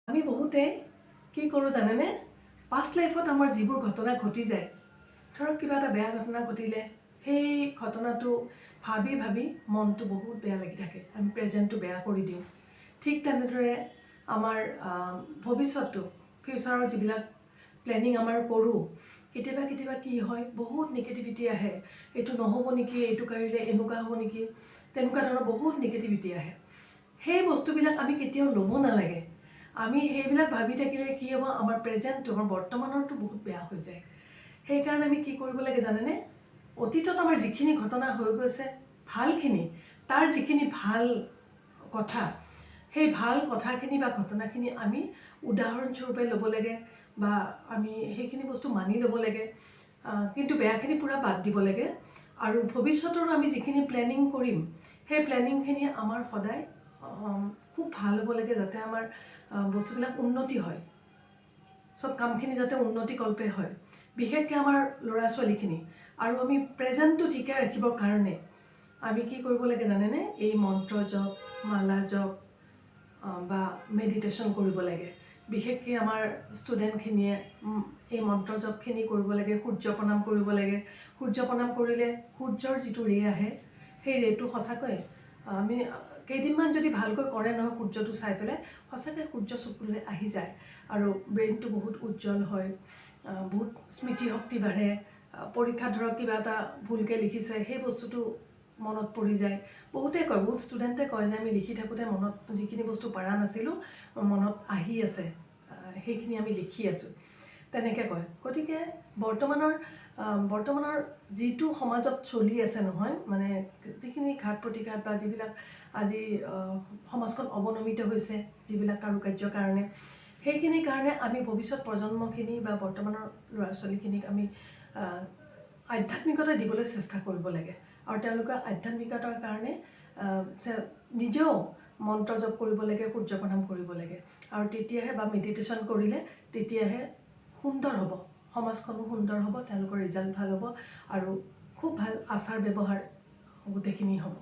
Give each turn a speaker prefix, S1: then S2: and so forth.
S1: আমি বহুতে কি কৰোঁ জানেনে? পাষ্ট লাইফত আমাৰ যিবোৰ ঘটনা ঘটি যায়, ধৰক কিবা এটা বেয়া ঘটনা ঘটিলে, সেই ঘটনাটো ভাবি ভাবি মনটো বহুত বেয়া লাগি থাকে। আমি প্ৰেজেণ্টটো বেয়া কৰি দিওঁ। ঠিক তেনেদৰে আমাৰ ভৱিষ্যতটো, ফিউচাৰৰ যিবিলাক প্লেনিং আমাৰ কৰোঁ, কেতিয়াবা কেতিয়াবা কি হয়, বহুত নিগেটিভিটি আহে। এইটো নহ'ব নেকি, এইটো কৰিলে এনেকুৱা হ'ব নেকি, তেনেকুৱা ধৰণৰ বহুত নিগেটিভিটি আহে। সেই বস্তুবিলাক আমি কেতিয়াও ল'ব নালাগে। আমি সেইবিলাক ভাবি থাকিলে কি হ'ব? আমাৰ প্ৰেজেণ্টটো, আমাৰ বৰ্তমানৰটো বহুত বেয়া হৈ যায়। সেইকাৰণে আমি কি কৰিব লাগে জানেনে? অতীতত আমাৰ যিখিনি ঘটনা হৈ গৈছে, ভালখিনি, তাৰ যিখিনি ভাল কথা, সেই ভাল কথাখিনি বা ঘটনাখিনি আমি উদাহৰণস্বৰূপে ল'ব লাগে বা আমি সেইখিনি বস্তু মানি ল'ব লাগে। কিন্তু বেয়াখিনি পূৰা বাদ দিব লাগে। আৰু ভৱিষ্যতৰো আমি যিখিনি প্লেনিং কৰিম, সেই প্লেনিংখিনি আমাৰ সদায় খুব ভাল হ'ব লাগে, যাতে আমাৰ বস্তুবিলাক উন্নতি হয়, চব কামখিনি যাতে উন্নতি কল্পে হয়, বিশেষকৈ আমাৰ ল'ৰা ছোৱালীখিনি। আৰু আমি প্ৰেজেণ্টটো ঠিকে ৰাখিবৰ কাৰণে আমি কি কৰিব লাগে জানেনে? এই মন্ত্ৰ জপ, মালা জপ বা মেডিটেশ্যন কৰিব লাগে। বিশেষকৈ আমাৰ ষ্টুডেণ্টখিনিয়ে এই মন্ত্ৰ জপখিনি কৰিব লাগে, সূৰ্য প্ৰণাম কৰিব লাগে। সূৰ্য প্ৰণাম কৰিলে সূৰ্যৰ যিটো ৰে আহে, সেই ৰেটো সঁচাকৈ আমি কেইদিনমান যদি ভালকৈ কৰে নহয়, সূৰ্যটো চাই পেলাই সঁচাকৈ সূৰ্য চকুলৈ আহি যায় আৰু ব্ৰেইনটো বহুত উজ্জ্বল হয়, বহুত স্মৃতিশক্তি বাঢ়ে। পৰীক্ষাত ধৰক কিবা এটা ভুলকৈ লিখিছে, সেই বস্তুটো মনত পৰি যায়। বহুতে কয়, বহুত ষ্টুডেণ্টে কয় যে আমি লিখি থাকোঁতে মনত যিখিনি বস্তু পাৰা নাছিলোঁ, মনত আহি আছে, সেইখিনি আমি লিখি আছোঁ, তেনেকৈ কয়। গতিকে বৰ্তমানৰ যিটো সমাজত চলি আছে নহয়, মানে যিখিনি ঘাত প্ৰতিঘাত বা যিবিলাক আজি সমাজখন অৱনমিত হৈছে যিবিলাক কাৰুকাৰ্যৰ কাৰণে, সেইখিনিৰ কাৰণে আমি ভৱিষ্যত প্ৰজন্মখিনি বা বৰ্তমানৰ ল'ৰা ছোৱালীখিনিক আমি আধ্যাত্মিকতা দিবলৈ চেষ্টা কৰিব লাগে। আৰু তেওঁলোকে আধ্যাত্মিকতাৰ কাৰণে নিজেও মন্ত্ৰ জপ কৰিব লাগে, সূৰ্য প্ৰণাম কৰিব লাগে। আৰু তেতিয়াহে বা মেডিটেশ্যন কৰিলে তেতিয়াহে সুন্দৰ হ'ব, সমাজখনো সুন্দৰ হ'ব, তেওঁলোকৰ ৰিজাল্ট ভাল হ'ব আৰু খুব ভাল আচাৰ ব্যৱহাৰ গোটেইখিনি হ'ব।